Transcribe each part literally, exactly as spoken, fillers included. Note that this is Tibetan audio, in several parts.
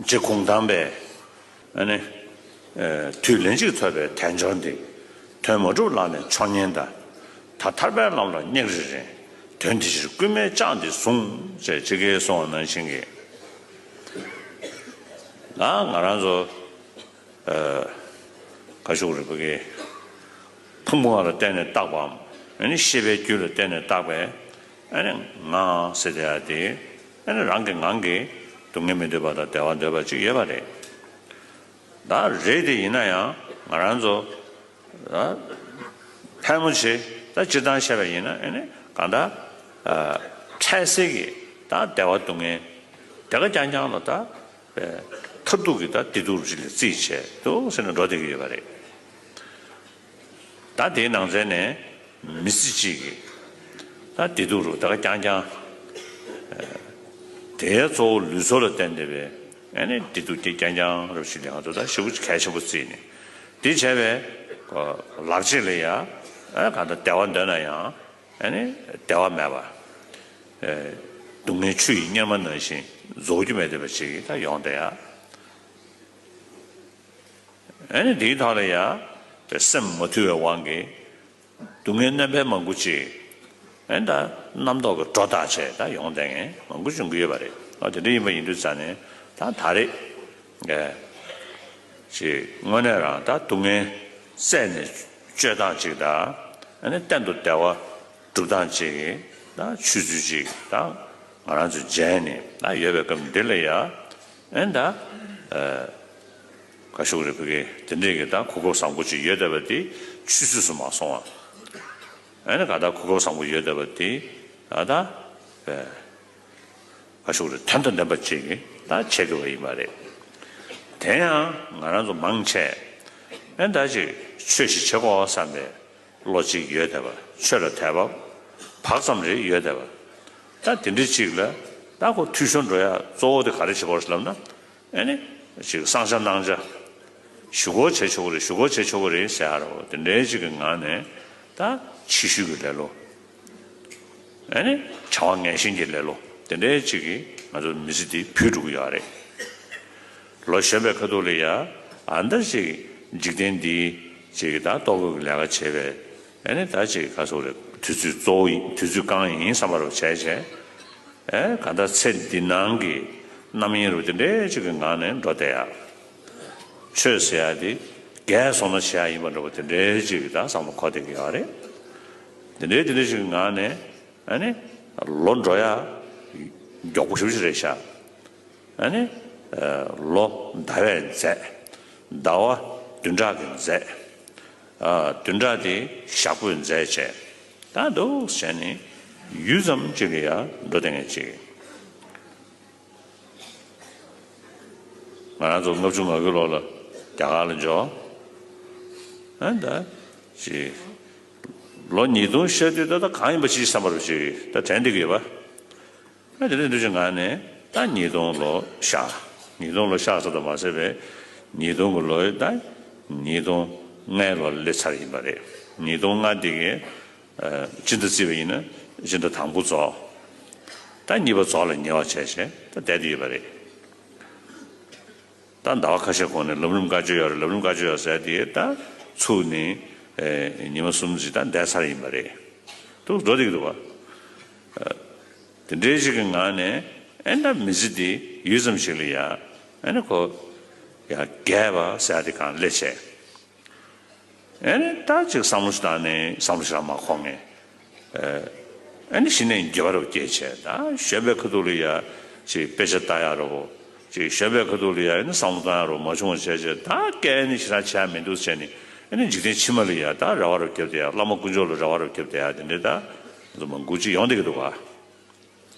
རྗེ་གུང་ཐང་པས་ཨ་ནི། ཨེ། དུས་ལན་གཅིག་ཐོབ་པའི་དལ་འབྱོར་འདི། དོན་མ་གྲུབ་ལག་ལེན་མཆོག་ཉན་ལྟ། ད་ཐར་པའི་ལམ་ལ་སྙེག་རེ་རེ། དོན་དེ་ཕྱིར་རྐུན་མས་བཅག་འདི་བཟུང་། ཅེས་ཅི་གའི་གསུངས་པ་ནང་བཞིན་གྱི། ད་ང་རང་ཚོ། ཨ། ཁ་ཤུག་རིག་པ་གི་ཕུང་པོ་ལ་བརྟེན་ནས་བཏགས་པའམ། ཨ་ནི་ཤེས་པའི་རྒྱུད་ལ་བརྟེན་ནས་བཏགས་པའི། ཨ་ནི་ངང་ཟེར་དེ་ཡ་དེ། ཨ་ནི་རང་གི་ངང་གིས་སྡུག་བསྔལ་མི་འདོད་པ་དང་བདེ་བ་འདོད་པ་ཅིག་ཡོད་པ་རེད། ད་རེད་དེ་ཡིན་ན་ཡང་ང་རང་ཚོ། ད་ཕལ་མོ་ཆེ་ད་སྤྱིར་བཏང་བཤད་པ་ཡིན་ན། ཨ་ནི་གང་ལྟར། ཨ། འཕྲལ་སེལ་གྱི་ད་བདེ་བ་སྡུག་བསྔལ་དེ་ག་རྐྱང་རྐྱང་ལ་ད། ཨེ། མཐར་ཐུག་གི་ད་བདེ་སྡུག་རུ་ཅིག་ལ་རྩིས་བྱས་འདུག་ཟེར་ནས་འགྲོ་བསྡད་ཀྱི་ཡོད་པ་རེད། ད་དེའི་ནང་ཚན་ནས་མི་ཚེ་གཅིག་གི་ད་བདེ་སྡུག་རུ་ད་ག་རྐྱང་རྐྱང་། ཨེ། དེའི་གཙོ་བོ་ལུས་སྲོག་ལ་བརྟེན་བསྡད་པའི། ཨ་ནི་བདེ་སྡུག་དེ་རྐྱང་རྐྱང་རུ་ཞིག་ལ་ང་ཚོ་ད་ཞེ་པོ་གལ་ཆེན་པོ་བརྩིས་ནས། དེ་བྱས་པའི་ལག་རྗེས་ལ་ཡ། ཨ། གང་ལྟར་བདེ་བ་འདོད་ན་ཡང་། ཨ་ནི་བདེ་བ་མེད་པ། ཨེ། སྡུག་བསྔལ་ཆུ་ཡི་གཉེར་མ་ནང་བཞིན་རྫོགས་རྒྱུ་མེད་བསྡད་པ་ཅིག་ད་ཡོང་བསྡད་ཡ། ཨ་ནི་འདིའི་ཐོག་ལ་ཡ། པའི་སེམས་མ་དུལ་བའི་དབང་གིས། སྡུག་བསྔལ་རྣམ་པ་མང་པོ་ཅིག་ཨ་ནི་ད་རྣམ་རྟོག་གི་སྒྲོ་བཏགས་བྱས་ད་ཡོང་བསྡད་མཁན་མང་པོ་བྱུང་གི་ཡོད་པ་རེད། ཨ། དེ་འདྲ་ཡིན་པ་ཡིན་དུས་ཙང་ནས་ད་ད་རེས། ཨེ། ཅིག་དངོས་གནས་རང་ད་སྡུག་བསྔལ་རྩད་ནས་གཅོད་སྟངས་ཅིག་དང་། ཨ་ནི་གཏན་དུ་བདེ་བ་སྒྲུབ་སྟངས་ཅིག་གི་ད་ཆོས་ཚུལ་ཅིག་ད་ང་རང་ཚོས་མཇལ་ནས་ད་ཡོད་པའི་སྐབས་འདི་ལ་ཡ། ཨ་ནི་ད། ཨ། ཁ་ཤུག་རེད། ཕ་གི་དེ་འདྲས་ཀྱི་ད་གོ་སྐབས་བཟང་པོ་ཅིག་ཡོད་བསྡད་པ་དེ་ཆུད་ཟོས་སུ་མ་སོང་བ། ཨ་ནི་ག་ད་གོ་སྐབས་བཟང་པོ་ཡོད་བསྡད་པ་དེ་ད་ད། ཨེ། ཁ་ཤུག་རེད། དོན་དང་ལྡན་པ་ཅིག་གི་ད་བྱེད་དགོས་པ་ཡིན་པ་རེད། དེ་ཡང་ང་རང་ཚོ་མང་ཆེ། ཨ་ནི་ད་ཅིག་ཆོས་ཤིག་བྱེད་དགོས་བསམ་པའི་བློ་གཅིག་ཡོད་བསྡད་པ། ཆོས་ལ་དད་པ་བག་ཙམ་རེ་ཡོད་བསྡད་པ། ད་དེ་འདྲ་ཅིག་ལ་ད་ཁོ་འཐུས་ཤོར་འགྲོ་ཡ་གཙོ་བོ་དེ་ག་རེ་བྱེད་དགོས་ལབ་ན། ཨ་ནི་ཅིག་བསང་བྱ་གནང་བྱ། གཞུག་གུ་བྱེད་ཆོག་གི་རེད། གཞུག་གུ་བྱེད་ཆོག་གི་རེད་ཟེར་ཡ་རོ། དེ་འདྲའི་ཅིག་གི་ངང་ནས་ད་ཕྱི་བཤོལ་གྱི་ལེ་ལོ། ཨ་ནི་བྱ་བ་ངན་ཞེན་གྱི་ལེ་ལོ། དེ་འདྲའི་ཅིག་གིས་ང་ཚོ་མི་ཚེ་འདི་བུད་འགྲོ་གི་ཡོད་རེད། ལོ་གཞོན་པའི་ཁ་ཐུག་ལ་ཡ། ཨ། འདི་ཅིག་འཇིག་རྟེན་འདིའི་ཅིག་ད་ལྟོ་གོས་ཀྱི་ལས་ཀ་བྱེད་པའི། ཨ་ནི་ད་ཅིག་ག་ཚོད་རེད། དུས་ཚོད་གཙོ་བོ་ཡིན། དུས་ཚོད་རྐང་ཡིན་བསམ་པ་རུ་བྱས་བྱས། ཨེ། ག་ད་ཚེ་འདི་ནང་གི་རྣམ་གཡེང་རུ་དེ་འདྲའི་ཅིག་གི་ངང་ནས་འགྲོ་བསྡད་ཡ། ཆོས་ཟེར་ཡ་དེ་རྒས་སོང་ན་བྱེད་ཡ་ཡིན་པ་འདྲ་པོ་དེ་འདྲའི་ཅིག་གི་ད་བསམ་བློ་འཁོར་བསྡད་ཀྱི་ཡོད་རེད། དེ་འདྲའི་དེ་འདྲའི་ཅིག་གི་ངང་ནས། ཨ་ནི་ལོ་འགྲོ་ཡ་མགྱོགས་པོ་ཞེ་པོ་ཅིག་རེད་ཤག་ཨ་ནི། ཨ། ལོ་ཟླ་བས་འཛད། ཟླ་བ་བདུན་ཕྲག་གིས་འཛད། ཨ། བདུན་ཕྲག་དེ་ཞག་པོས་འཛད་བྱས། ད་འདུག་བྱས་ནས་ཡུད་ཙམ་ཅིག་ལ་ཡ་འགྲོ་བསྡད་མཁན་ཅིག་ང་རང་ཚོ་ལྔ་བཅུ་ང་དགུའི་ལོ་ལ་རྒྱ་གར་ལ་འབྱོར། ཨ། ད་ཅིག་ལོ་ཉིས་སྟོང་ཤར་དུས་ད་ལྟ་གང་ཡིན་པ་ཅིག་བསམ་པ་རུ་ཅིག་ད་དྲན་བསྡད་ཀྱི་ཡོད་པ། ཨ། དེ་འདྲ་འདུག་ཅིག་ངང་ནས་ད་ཉིས་སྟོང་ལོ་ཤར། ཉིས་སྟོང་ལོ་ཤར་ཙམ་དུ་མ་ཟད་པའི་ཉིས་སྟོང་གི་ལོ་ད་ཉིས་སྟོང་ལྔའི་ལོ་སླེབས་ཚར་ཡིན་པ་རེད། ཉིས་སྟོང་ལྔ་འདི་གའི། ཨ། སྤྱི་ཟླ་བརྩིས་པ་ཡིན་ན་སྤྱི་ཟླ་དང་པོ་རྫོགས། ད་གཉིས་པ་རྫོགས་ལ་ཉེ་བ་བྱས་བྱས་ད་བསྡད་དེ་ཡོད་པ་རེད། ད་ཟླ་བ་ཁ་ཤས་གོང་ནས་ལམ་རིམ་བཀའ་ཆོས་ཡོད་རེད། ལམ་རིམ་བཀའ་ཆོས་ཡོད་ཟེར་དེ་ད་ཚུགས་ནས། ཨེ། ཉི་མ་གསུམ་ཙམ་ད་བསྡད་ཚར་ཡིན་པ་རེད། འདུག་འགྲོ་བསྡད་ཀྱི་འདུག་བ། ཨ། དེ་འདྲའི་ཞིག་གི་ངང་ནས། ཨེ། ད་མི་ཚེ་འདི་ཡུད་ཙམ་ཞིག་ལ་ཡ། ཨ་ནི་ཁོ་ཡ་རྒས་པ་ཟེར་ཡ་དེ་གང་སླེབས་བྱས། ཨ་ནི་ད་ཅིག་བསམ་བློ་ཞིག་བཏང་ནས་བསམ་བློ་ཞིག་ལ་མ་འཁོར་མཁན། ཨ་ནི་གཞི་ནས་འགྱོད་པ་རུ་སྐྱེས་བྱས། ད་གཞོན་པའི་ཁ་ཐུག་ལ་ཡ་ཅིག་དཔེ་ཆ་ལྟ་ཡ་རུ། ཅིག་གཞོན་པའི་ཁ་ཐུག་ལ་ཡ་ཨ་ནི་བསམ་བློ་གཏོང་ཡ་རུ་མ་བྱུང་བ་བྱས་བྱས། ད་སྐད་ནི་ཞེ་དྲག་བྱས་མི་འདུག་བྱས་ནས། ཨ་ནི་འཇིག་རྟེན་ཕྱི་མ་ལ་ཡ་ད་རེ་བ་རུ་བརྒྱབ་བསྡད་ཡ། བླ་མ་དཀོན་མཆོག་ལ་རེ་བ་རུ་བརྒྱབ་བསྡད་ཡ་དེ་འདྲའི་ད་ང་ཚོ་མང་པོ་ཅིག་ཡོང་བསྡད་ཀྱི་འདུག་ག་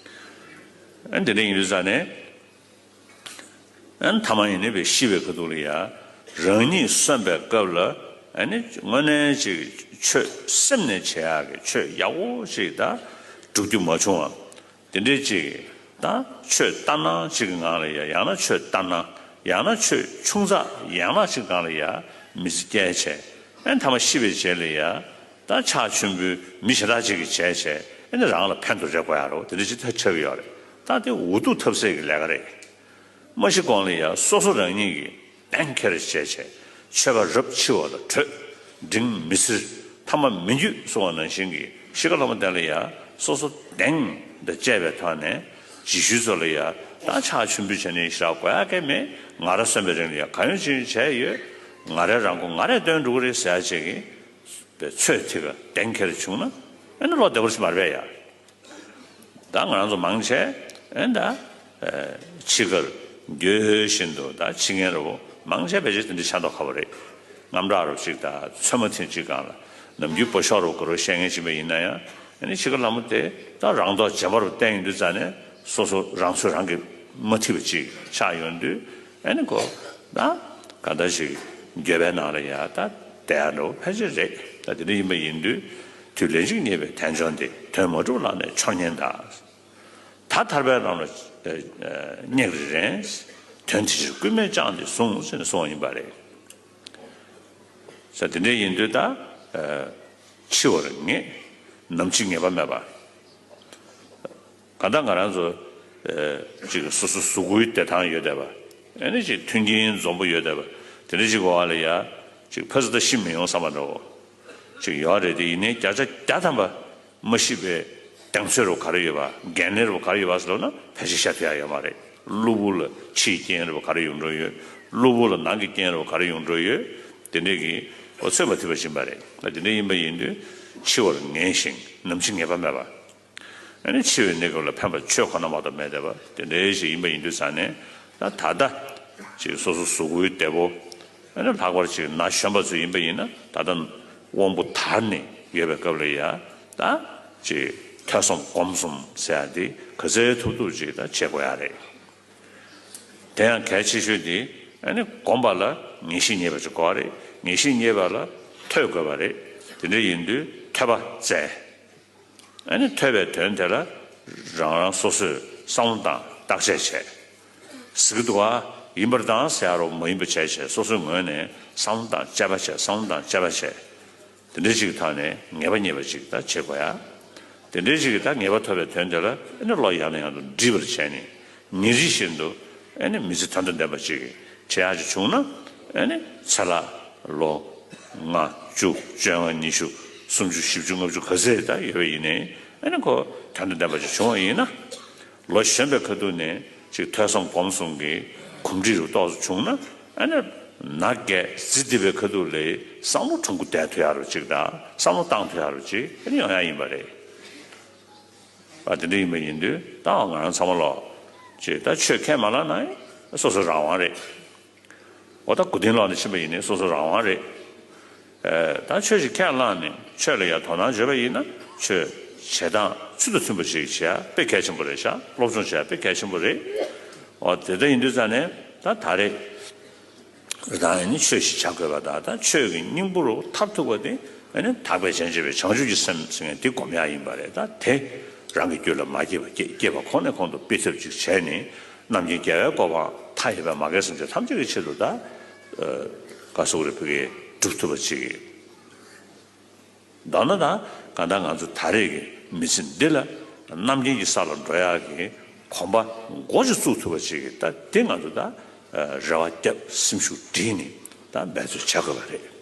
ཨ་ནི་དེ་འདྲ་ཡིན་དུས་ཙང་ནས། ཨ་ནི་ཐ་མ་ཡིན་ནའི་བའི་ཤི་བའི་ཁ་ཐུག་ལ་ཡ། རང་ཉིད་གསོན་པའི་སྐབས་ལ། ཨ་ནི་དངོས་གནས་ཅིག་ཆོས་སེམས་ནས་བྱེད་ཡག་གི་ཆོས་ཡག་པོ་ཞིག་ད་སྒྲུབ་རྒྱུ་མ་བྱུང་བ། དེ་འདྲའི་ཅིག་ད་ཆོས་ལྟར་སྣང་ཅིག་གི་ངང་ལ་ཡ། ཡང་ན་ཆོས་ལྟར་སྣང་། ཡང་ན་ཆོས་ཆུང་ཙག་ཡང་ན་ཅིག་སྒང་ལ་ཡ་མི་ཚེ་བསྐྱལ་བྱས། ཨ་ནི་ཐ་མ་ཤི་བའི་རྗེས་ལ་ཡ། ད་ཕྱག་མཆོད་འབུལ་མི་ཞེ་དྲག་ཅིག་གིས་བྱས་བྱས། ཨ་ནི་རང་ལ་ཕན་ཐོགས་རེ་དགོས་ཡ་རོ། དེ་འདྲ་ཅིག་ད་ཆགས་ཀྱི་ཡོད་རེད། ད་དེ་འུ་སྡུག་ཐབས་ཟད་ཀྱི་ལས་ཀ་རེད། མ་ཤི་གོང་ལ་ཡ་སོ་སོ་རང་ཉིད་ཀྱིས་གདེང་འཁེལ་བྱས་བྱས། ཆོས་པ་རབ་འཆི་བ་ལ་བྲོས། འབྲིང་མི་སེར་ཐ་མ་མི་འགྱུར་གསུང་བ་ནང་བཞིན་གྱི་ཤི་ཁ་ལྷ་མོ་བརྟན་ལ་ཡ་སོ་སོ་གདེང་དང་བཅས་པའི་ཐོག་ནས་རྗེས་ཤུལ་ཚོ་ལ་ཡ་ད་ཕྱག་མཆོད་འབུལ་བྱས་ནས་ཞེ་དྲག་དགོས་ཡ་གང་མེད། ང་རང་གསོན་པའི་རིང་ལ་ཡ་གང་ཡོད་ཅི་ཡོད་བྱས་ཡོད། ང་རང་རང་མགོ་ང་རང་བཏོན་འགྲོ་གི་རེད་ཟེར་ཡ་ཅིག་གི་པའི་ཚོད་ཐིག་ག་གདེང་འཁེལ་བྱུང་ན་ཨེ་ནི་བློ་བདེ་པོ་ཞིག་མ་རེད་པས་ཡ། ད་ང་རང་ཚོ་མང་ཆེ་ཨེ་ད་ཨེ་འཆི་ཁར་འགྱོད་བཞིན་དུ་ད་འཆི་མཁན་རེད་པོ། མང་ཆེ་བས་ཅིག་དེ་འདྲ་ཤ་མདོག་ཁ་པོ་རེད། དངངས་སྐྲག་རུ་ཅིག་དང་ཚོད་མ་ཐིག་ཅིག་སྒང་ལ་ནམ་རྒྱུན་སྤོ་ཤོག་རུ་གོ་རུ་བཤད་མཁན་ཅིག་པ་ཡིན་ན་ཡང་། ཨེ་ནི་འཆི་ཁ་ལྷ་མོ་དེ་ད་རང་མདོག་རྗེན་པ་རུ་བསྟན་ཡོང་དུས་ཙ་ནས་སོ་སོ་རང་ཚོད་རང་གིས་མ་ཐིག་པ་ཅིག་ཆགས་ཡོང་དུས། ཨེ་ནི་ཁོ་ད་ག་འདྲ་ཞིག་འགྱོད་པའི་ནང་ལ་ཡ་ད་བསྡད་ཡ་འགྲོ་ཕལ་ཆེར་རེད། ད་དེ་འདྲ་ཡིན་པ་ཡིན་དུས། དུས་ལན་གཅིག་རྙེད་པའི་དལ་འབྱོར་འདི། དོན་མ་གྲུབ་ལགས་ནས་ཆོག་ཉན་དང་། ད་ཐར་པའི་ལམ་ལ་སྙེག་རེ་རན། དོན་དེ་ཕྱིར་སྐུལ་མས་བསྐྱངས་ཏེ་ཟུངས་ཟེར་ནས་གསུངས་པ་ཡིན་པ་རེད། ས་དེ་འདྲ་ཡིན་དུས་ད་འཆི་བར་ངེས། ནམ་འཆི་ངེས་པ་མེད་པ། གང་ལྟར་ང་རང་ཚོ་ཅིག་སོ་སོ་གཟུགས་པོའི་བདེ་ཐང་ཡོད་བསྡད་པ། ཨེ་ནི་ཅིག་མཐུན་རྐྱེན་འཛོམས་པོ་ཡོད་བསྡད་པ། དེ་འདྲ་ཅིག་གི་འོག་ལ་ཡ་ཅིག་ཕ་ཟི་ད་ཤི་མི་ཡོང་བསམ་པ་འདྲ་བོ་ཅིག་ཡོད་རེད་དེ། ཡིན་ནའི་བརྒྱ་ཆ་བརྒྱ་ཐམ་པ་མ་ཤི་བའི་གདེང་ཚོད་རུ་ག་རེ་ཡོད་པ། འགན་ལེན་རུ་ག་རེ་ཡོད་པ་ཟེར་ལབ་ན་ཕལ་ཆེར་བཤད་ཐུབ་ཡ་ཡོད་མ་རེད། གློ་བུར་ལ་ཕྱིའི་རྐྱེན་རུ་ག་རེ་ཡོང་འགྲོ་ཡོད། གློ་བུར་ལ་ནང་གི་རྐྱེན་རུ་ག་རེ་ཡོང་འགྲོ་ཡོད། དེ་འདྲ་གི་འོ་ཚོད་མ་ཐིག་པ་ཞིག་ཡིན་པ་རེད། ད་དེ་འདྲ་ཡིན་པ་ཡིན་དུས་འཆི་བར་ངེས་ཤིང་ནམ་འཆི་ངེས་པ་མེད་པ། ཨ་ནི་འཆི་བའི་གནས་སྐབས་ལ་ཕན་པ་ཆོས་ཁོ་ན་མ་གཏོགས་མེད་བསྡད་པ་དེ་འདྲའི་ཞིག་ཡིན་པ་ཡིན་དུས་ཙ་ནས། ད་ད་ལྟ་ཅིག་སོ་སོ་གཟུགས་པོའི་བདེ་པོ། ཨ་ནི་ལྷག་པར་ཅིག་ན་གཞོན་པ་ཚོ་ཡིན་པ་ཡིན་ན་ད་ལྟ་དབང་པོ་དར་ནས་ཡོད་པའི་སྐབས་ལ་ཡ་ད་ཅིག་ཐོས་བསམ་སྒོམ་གསུམ་ཟེར་ཡ་འདི་ག་ཚོད་ཐུབ་ཐུབ་ཅིག་ད་བྱེད་དགོས་ཡ་རེད། དེ་ཡང་གལ་ཆེ་ཤོས་དེ་ཨ་ནི་སྒོམ་པ་ལ་ངེས་ཤེས་རྙེད་པ་ཅིག་དགོས་པ་རེད། ངེས་ཤེས་རྙེད་པ་ལ་ཐོས་དགོས་པ་རེད། དེ་འདྲ་ཡིན་དུས་ཐོས་པ་བཙལ། ཨ་ནི་ཐོས་པའི་དོན་དེ་ལ་རང་རང་སོ་སོས་བསམ་བློ་བཏང་བརྟག་དཔྱད་བྱས། ཟེར་གི་འདུག་ག་ཡིན་པར་བཏང་ཟེར་ཡ་རོགས་མ་ཡིན་པ་བྱས་བྱས་སོ་སོའི་ངོས་ནས་བསམ་བློ་བཏང་དཔྱད་པ་བྱས། བསམ་བློ་བཏང་དཔྱད་པ་བྱས། དེ་འདྲ་ཞིག་གི་ཐོག་ནས་ངེས་པ་རྙེད་པ་ཅིག་ད་བྱེད་དགོས་ཡ། དེ་འདྲ་ཞིག་གི་ད་ངེས་པ་ཐོབ་པའི་དོན་དེ་ལ་ཨ་ནི་བློ་ཡང་ནས་ཡང་དུ་འདྲིས་པར་བྱས་ནས་ཉིན་རེ་བཞིན་དུ་ཨ་ནི་མི་ཚེ་དོན་དང་ལྡན་པ་ཅིག་བྱེད་ཡག་ཅིག་བྱུང་ན། ཨ་ནི་ཚེ་ལ་ལོ་ལྔ་བཅུ་བཅོ་ལྔ་ཉི་ཤུ་སུམ་ཅུ་བཞི་བཅུ་ལྔ་བཅུ་ག་ཚད་ད་ཡོད་པ་ཡིན་ནའི་ཨ་ནི་ཁོ་དོན་དང་ལྡན་པ་ཅིག་བྱུང་བ་ཡིན་ན། ལོ་གཞོན་པའི་ཁ་ཐུག་ནས་ཅིག་ཐོས་བསམ་སྒོམ་གསུམ་གྱི་གོམས་འདྲིས་རུ་ཏོག་ཙམ་བྱུང་ན། ཨ་ནི་ན་རྒས་ཟི་ལྡི་བའི་ཁ་ཐུག་ལ་བསམ་བློ་ཁྲོམ་སྐུ་བསྡད་ཐུབ་ཡག་རུ་ཅིག་དང་བསམ་བློ་བཏང་ཐུབ་ཡག་རུ་ཅིག་ཨ་ནི་ཡོང་ཡག་ཡིན་པ་རེད། ཨ་དེ་འདྲ་ཡིན་པ་ཡིན་དུས་ད་ང་རང་ཚང་མ་ལོག་ཅིག་ད་ཆོས་ཁས་མ་བླངས་ན་སོ་སོ་རང་དབང་རེད། འོ་ད་གོ་དན་ལོག་ནས་ཕྱིན་པ་ཡིན་ནའི་སོ་སོ་རང་དབང་རེད། ཨེ་ད་ཆོས་ཤིག་ཁས་བླངས་ནས་ཆོས་ལ་ཡང་དོ་སྣང་བྱེད་པ་ཡིན་ན་ཆོས་བྱེད་སྟངས་ཚུལ་དང་མཐུན་པ་ཞིག་བྱེད་ཡ་དཔེ་གལ་ཆེན་པོ་རེད་ཤག་སློབ་སྦྱོང་བྱེད་ཡ་དཔེ་གལ་ཆེན་པོ་རེད། འོ་དེ་ལྟ་ཡིན་དུས་ཙང་ནས་ད་ད་རེས་རང་ཡིན་ནི་ཆོས་ཤིག་བྱ་དགོས་པ་དང་། ད་ཆོས་ཀྱི་སྙིང་པོ་རུ་མཐར་ཐུག་པ་དེ་ཨ་ནི་དག་པའི་རྗེས་འཇུག་པའི་བྱང་ཆུབ་ཀྱི་སེམས་ཟེར་མཁན་དེ་སྒོམ་ཡག་ཡིན་པ་རེད། ད་དེ་རང་གི་རྒྱུད་ལ་མ་སྐྱེས་པ་སྐྱེ་སྐྱེས་པ་ཁོ་ནས་ཁོང་དུ་སྤེལ་ཐབས་ཅིག་བྱས་ནས། རྣམ་མཁྱེན་རྒྱལ་བའི་གོ་འཕང་མཐའ་ཡས་པའི་མ་རྒན་སེམས་ཅན་ཐམས་ཅད་ཀྱི་ཆེད་དུ་ད་ག་སོག་རེ་ཕུ་གེ་སྒྲུབ་ཐུབ་པ་ཅིག་མདོར་ན་ད་གང་ལྟར་ང་ཚོ་ད་རེས་ཀྱི་མི་ཚེ་འདི་ལ་རྣམ་མཁྱེན་གྱི་ས་ལ་འགྲོ་ཡག་གི་གོམ་པ་འགོ་ཅིག་བཙུགས་ཐུབ་པ་ཅིག་ད་དེ་ང་ཚོ་ད་རེ་བ་བརྒྱབ་སེམས་ཤུགས་བསྒྲིལ་ནས་ད་འབད་རྩོལ་བྱ་དགོས་པ་རེད།